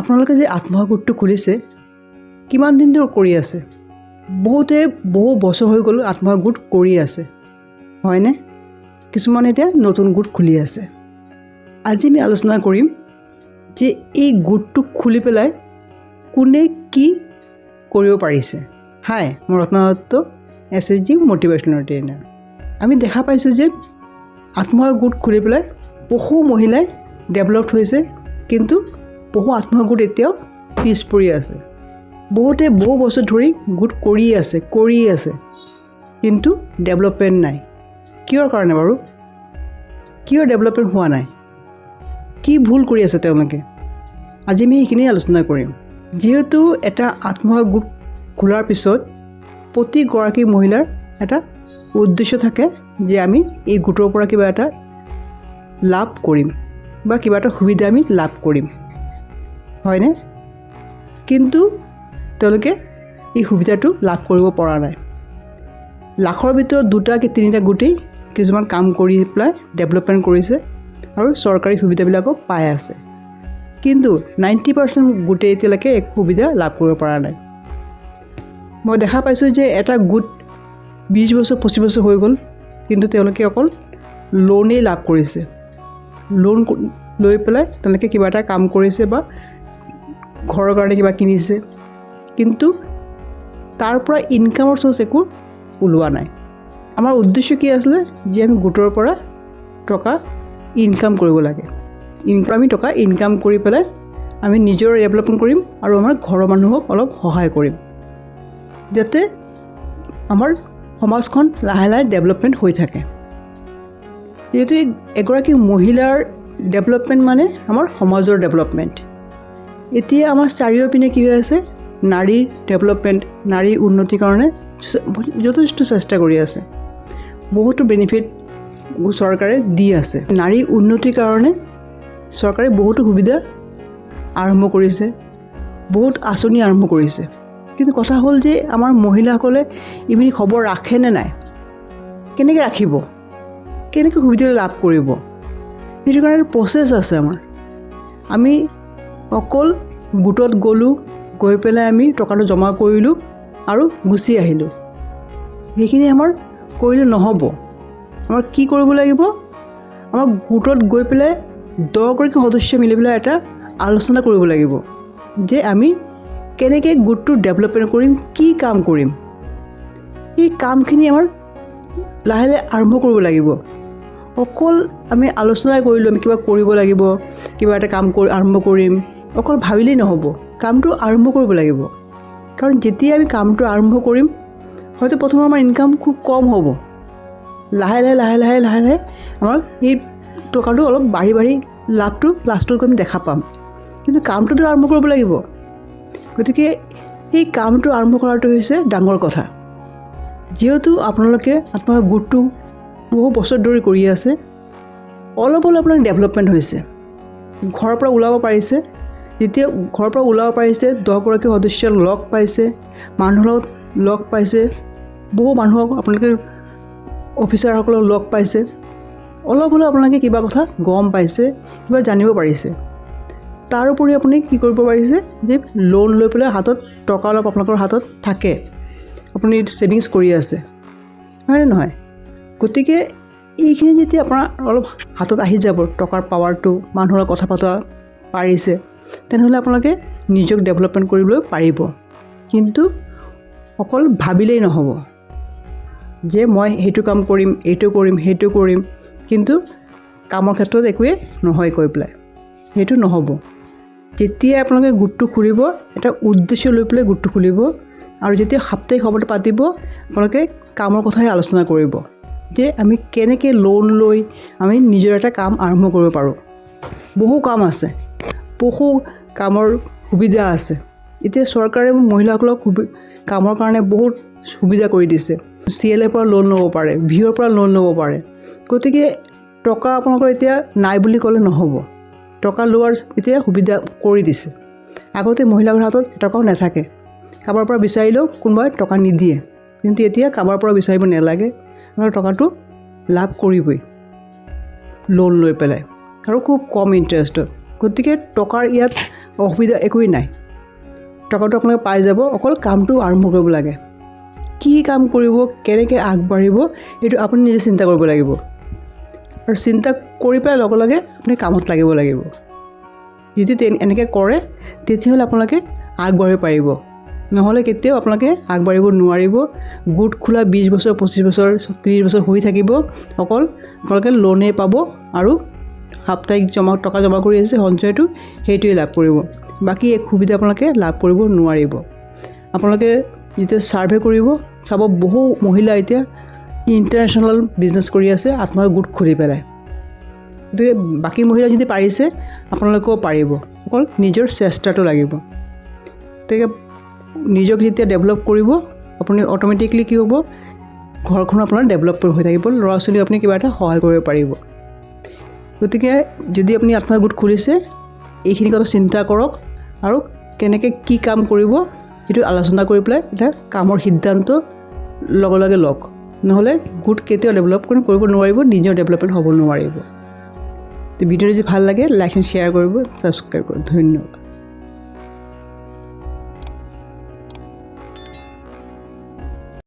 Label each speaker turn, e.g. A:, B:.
A: আপোনালোকে যে আত্মসহায়ক গোটটো খুলিছে, কিমান দিন ধৰি কৰি আছে? বহুতে বহু বছৰ হৈ গ'ল আত্মসহায়ক গোট কৰি আছে, হয়নে? কিছুমানে এতিয়া নতুন গোট খুলি আছে। আজি আমি আলোচনা কৰিম যে এই গোটটো খুলি পেলাই কোনে কি কৰিব পাৰিছে। হাই, মই Ratna Dutta, SHG motivational trainer. আমি দেখা পাইছোঁ যে আত্মসহায়ক গোট খুলি পেলাই বহু মহিলাই ডেভেলপ হৈছে, কিন্তু বহু আত্মসহায়ক গোট এতিয়াও পিছ পৰি আছে। বহুতে বহু বছৰ ধৰি গোট কৰি আছে, কিন্তু ডেভেলপমেণ্ট নাই। কিহৰ কাৰণে বাৰু? কিয় ডেভেলপমেণ্ট হোৱা নাই? কি ভুল কৰি আছে তেওঁলোকে? আজি আমি সেইখিনি আলোচনা কৰিম। যিহেতু এটা আত্মসহায়ক গোট খোলাৰ পিছত প্ৰতিগৰাকী মহিলাৰ এটা উদ্দেশ্য থাকে যে আমি এই গোটৰ পৰা কিবা এটা লাভ কৰিম বা কিবা এটা সুবিধা আমি লাভ কৰিম, হয়নে? কিন্তু তেওঁলোকে এই সুবিধাটো লাভ কৰিব পৰা নাই। লাখৰ ভিতৰত দুটা কি তিনিটা গোটেই কিছুমান কাম কৰি পেলাই ডেভেলপমেণ্ট কৰিছে আৰু চৰকাৰী সুবিধাবিলাকো পাই আছে, কিন্তু 90% গোটেই এতিয়ালৈকে একো সুবিধা লাভ কৰিব পৰা নাই। মই দেখা পাইছোঁ যে এটা গোট 20 বছৰ, 25 বছৰ হৈ গ'ল, কিন্তু তেওঁলোকে অকল লোনেই লাভ কৰিছে। লোন লৈ পেলাই তেওঁলোকে কিবা এটা কাম কৰিছে বা ঘৰৰ কাৰণে কিবা কিনিছে, কিন্তু তাৰ পৰা ইনকামৰ চ'ৰ্চ একো ওলোৱা নাই। আমাৰ উদ্দেশ্য কি আছিলে যে আমি গোটৰ পৰা টকা ইনকাম কৰিব লাগে। আমি টকা ইনকাম কৰি পেলাই আমি নিজৰ ডেভেলপমেণ্ট কৰিম আৰু আমাৰ ঘৰৰ মানুহক অলপ সহায় কৰিম, যাতে আমাৰ সমাজখন লাহে লাহে ডেভেলপমেণ্ট হৈ থাকে। যিহেতু এগৰাকী মহিলাৰ ডেভেলপমেণ্ট মানে আমাৰ সমাজৰ ডেভেলপমেণ্ট। এতিয়া আমাৰ চাৰিওপিনে কি হৈ আছে? নাৰীৰ ডেভেলপমেণ্ট, নাৰীৰ উন্নতিৰ কাৰণে যথেষ্ট চেষ্টা কৰি আছে। বহুতো বেনিফিট চৰকাৰে দি আছে। নাৰীৰ উন্নতিৰ কাৰণে চৰকাৰে বহুতো সুবিধা আৰম্ভ কৰিছে, বহুত আঁচনি আৰম্ভ কৰিছে। কিন্তু কথা হ'ল যে আমাৰ মহিলাসকলে এইখিনি খবৰ ৰাখেনে নাই? কেনেকৈ ৰাখিব? কেনেকৈ সুবিধা লাভ কৰিব? সেইটো কাৰণে প্ৰচেছ আছে আমাৰ। আমি অকল গোটত গ'লোঁ, গৈ পেলাই আমি টকাটো জমা কৰিলোঁ আৰু গুচি আহিলোঁ, সেইখিনি আমাৰ কৰিলে নহ'ব। আমাৰ কি কৰিব লাগিব? আমাৰ গোটত গৈ পেলাই 10গৰাকী সদস্য মিলি পেলাই এটা আলোচনা কৰিব লাগিব যে আমি কেনেকৈ গোটটো ডেভেলপমেণ্ট কৰিম, কি কাম কৰিম। সেই কামখিনি আমাৰ লাহে লাহে আৰম্ভ কৰিব লাগিব। অকল আমি আলোচনা কৰিলোঁ, আমি কিবা কৰিব লাগিব, কিবা এটা কাম কৰি আৰম্ভ কৰিম, অকল ভাবিলেই নহ'ব, কামটো আৰম্ভ কৰিব লাগিব। কাৰণ যেতিয়া আমি কামটো আৰম্ভ কৰিম, হয়তো প্ৰথমে আমাৰ ইনকাম খুব কম হ'ব। লাহে লাহে লাহে লাহে লাহে লাহে আমাৰ সেই টকাটো অলপ বাঢ়ি বাঢ়ি লাভটো লাষ্টত গৈ আমি দেখা পাম। কিন্তু কামটোতো আৰম্ভ কৰিব লাগিব। গতিকে সেই কামটো আৰম্ভ কৰাটো হৈছে ডাঙৰ কথা। যিহেতু আপোনালোকে আত্মসহায়ক গোটটো বহু বছৰ ধৰি কৰি আছে, অলপ অলপ আপোনাৰ ডেভেলপমেণ্ট হৈছে, ঘৰৰ পৰা ওলাব পাৰিছে। যেতিয়া ঘৰৰ পৰা ওলাব পাৰিছে, 10গৰাকী সদস্যক লগ পাইছে, মানুহৰ লগত লগ পাইছে, বহু মানুহক আপোনালোকে অফিচাৰসকলক লগ পাইছে, অলপ হ'লেও আপোনালোকে কিবা কথা গম পাইছে, কিবা জানিব পাৰিছে। তাৰোপৰি আপুনি কি কৰিব পাৰিছে যে লোন লৈ পেলাই হাতত টকা অলপ আপোনালোকৰ হাতত থাকে, আপুনি ছেভিংছ কৰি আছে, হয়নে নহয়? গতিকে এইখিনি যেতিয়া আপোনাৰ অলপ হাতত আহি যাব, টকাৰ পাৱাৰটো, মানুহৰ লগত কথা পতা পাৰিছে, তেনেহ'লে আপোনালোকে নিজক ডেভেলপমেণ্ট কৰিবলৈ পাৰিব। কিন্তু অকল ভাবিলেই নহ'ব যে মই সেইটো কাম কৰিম, এইটো কৰিম, সেইটো কৰিম, কিন্তু কামৰ ক্ষেত্ৰত একোৱেই নহয় কৈ পেলাই, সেইটো নহ'ব। যেতিয়াই আপোনালোকে গোটটো খুলিব, এটা উদ্দেশ্য লৈ পেলাই গোটটো খুলিব আৰু যেতিয়া সাপ্তাহিক সভাটো পাতিব, আপোনালোকে কামৰ কথাই আলোচনা কৰিব যে আমি কেনেকৈ লোন লৈ আমি নিজৰ এটা কাম আৰম্ভ কৰিব পাৰোঁ। বহু কাম আছে, বহু কামৰ সুবিধা আছে। এতিয়া চৰকাৰে মহিলাসকলক কামৰ কাৰণে বহুত সুবিধা কৰি দিছে। চিএলএৰ পৰা লোন ল'ব পাৰে, ভিঅ'ৰ পৰা লোন ল'ব পাৰে। গতিকে টকা আপোনালোকৰ এতিয়া নাই বুলি ক'লে নহ'ব। টকা লোৱাৰ এতিয়া সুবিধা কৰি দিছে। আগতে মহিলাৰ হাতত এটকাও নাথাকে, কাৰোবাৰ পৰা বিচাৰিলেও কোনোবাই টকা নিদিয়ে। কিন্তু এতিয়া কাৰোবাৰ পৰা বিচাৰিব নালাগে, আপোনাৰ টকাটো লাভ কৰিবই লোন লৈ পেলাই আৰু খুব কম ইণ্টাৰেষ্টত। গতিকে টকাৰ ইয়াত অসুবিধা একোৱেই নাই। টকাটো আপোনালোকে পাই যাব, অকল কামটো আৰম্ভ কৰিব লাগে। কি কাম কৰিব, কেনেকৈ আগবাঢ়িব, সেইটো আপুনি নিজে চিন্তা কৰিব লাগিব আৰু চিন্তা কৰি পেলাই লগে লগে আপুনি কামত লাগিব লাগিব। যদি এনেকৈ কৰে, তেতিয়াহ'লে আপোনালোকে আগবাঢ়িব পাৰিব। নহ'লে কেতিয়াও আপোনালোকে আগবাঢ়িব নোৱাৰিব। গোট খোলা 20 বছৰ, 25 বছৰ, 30 বছৰ হৈ থাকিব, অকল আপোনালোকে লোনেই পাব আৰু সাপ্তাহিক জমা টকা জমা কৰি আছে সঞ্চয়টো, সেইটোৱে লাভ কৰিব। বাকী এক সুবিধা আপোনালোকে লাভ কৰিব নোৱাৰিব। আপোনালোকে যেতিয়া ছাৰ্ভে কৰিব, চাব বহু মহিলা এতিয়া ইণ্টাৰনেশ্যনেল বিজনেছ কৰি আছে আত্মসহায়ক গোট খুলি পেলাই। গতিকে বাকী মহিলা যদি পাৰিছে, আপোনালোকেও পাৰিব, অকল নিজৰ চেষ্টাটো লাগিব। গতিকে নিজক যেতিয়া ডেভেলপ কৰিব আপুনি, অট'মেটিকলি কি হ'ব, ঘৰখনো আপোনাৰ ডেভেলপ হৈ থাকিব, ল'ৰা ছোৱালীক আপুনি কিবা এটা সহায় কৰিব পাৰিব। গতিকে যদি আপুনি আত্মসহায়ক গোট খুলিছে, এইখিনি কথা চিন্তা কৰক আৰু কেনেকৈ কি কাম কৰিব সেইটো আলোচনা কৰি পেলাই এটা কামৰ সিদ্ধান্ত লগে লগে লওক। নহ'লে গোট কেতিয়াও ডেভেলপ কৰিব নোৱাৰিব, নিজৰ ডেভেলপমেণ্ট হ'ব নোৱাৰিব। ভিডিঅ'টো যদি ভাল লাগে, লাইক এণ্ড শ্বেয়াৰ কৰিব, ছাবস্ক্ৰাইব কৰিব। ধন্যবাদ।